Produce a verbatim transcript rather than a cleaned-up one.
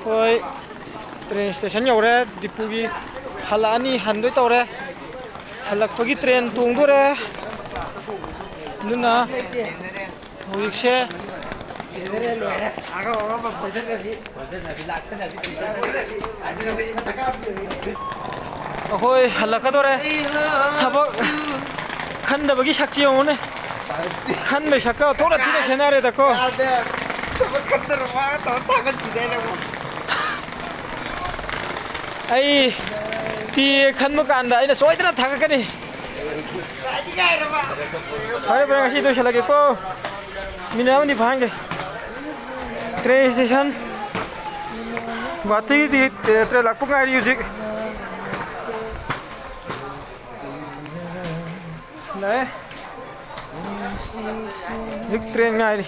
ꯑꯩꯈꯣꯏ train station ꯌꯧꯔꯦ꯫ ꯗꯤꯄꯨꯒꯤ ꯍꯜꯂꯛꯑꯅꯤ, ꯍꯟꯗꯣꯏ ꯇꯧꯔꯦ꯫ ꯍꯜꯂꯛꯄꯒꯤ ꯇ꯭ꯔꯦꯟ ꯇꯣꯡꯗꯣꯔꯦ꯫ ꯑꯗꯨꯅ ꯍꯧꯖꯤꯛꯁꯦ ꯑꯩꯈꯣꯏ ꯍꯜꯂꯛꯀꯗꯣꯔꯦ꯫ ꯊꯕꯛ ꯈꯟꯗꯕꯒꯤ ꯁꯛꯁꯤ ꯌꯦꯡꯉꯨꯅꯦ꯫ ꯈꯟꯕꯩ ꯁꯛꯀ ꯊꯣꯛꯅ ꯊꯤꯅ ꯈꯦꯠꯅꯔꯦꯗꯀꯣ꯫ ꯌꯥꯗꯦ꯫ ꯊꯕꯛ ꯈꯟꯗꯅ ꯋꯥꯒ ꯇꯧꯔ ꯊꯥꯒꯠꯈꯤꯗꯥꯏꯅꯦ ꯑꯃꯨꯛ꯫ ꯑꯩ ꯇꯤ ꯑꯦ ꯈꯟꯕ ꯀꯥꯟꯗ ꯑꯩꯅ ꯁꯣꯏꯗꯅ ꯊꯥꯒꯠꯀꯅꯤ꯫ ꯐꯔꯦ, ꯐꯔꯦ, ꯉꯁꯤ ꯂꯣꯏꯁꯤꯜꯂꯒꯦꯀꯣ꯫ ꯃꯤꯅꯤꯠ ꯑꯃꯅꯤ ꯐꯥꯍꯟꯒꯦ꯫ ꯇ꯭ꯔꯦꯟ ꯁ꯭ꯇꯦꯁꯟ ꯒꯨꯍꯥꯇꯤꯒꯤ ꯇ꯭ꯔꯦꯟ ꯂꯥꯛꯄ ꯉꯥꯏꯔꯤ ꯍꯧꯖꯤꯛ꯫ ꯂꯥꯛꯑꯦ꯫ ꯍꯧꯖꯤꯛ ꯇ꯭ꯔꯦꯟ ꯉꯥꯏꯔꯤ꯫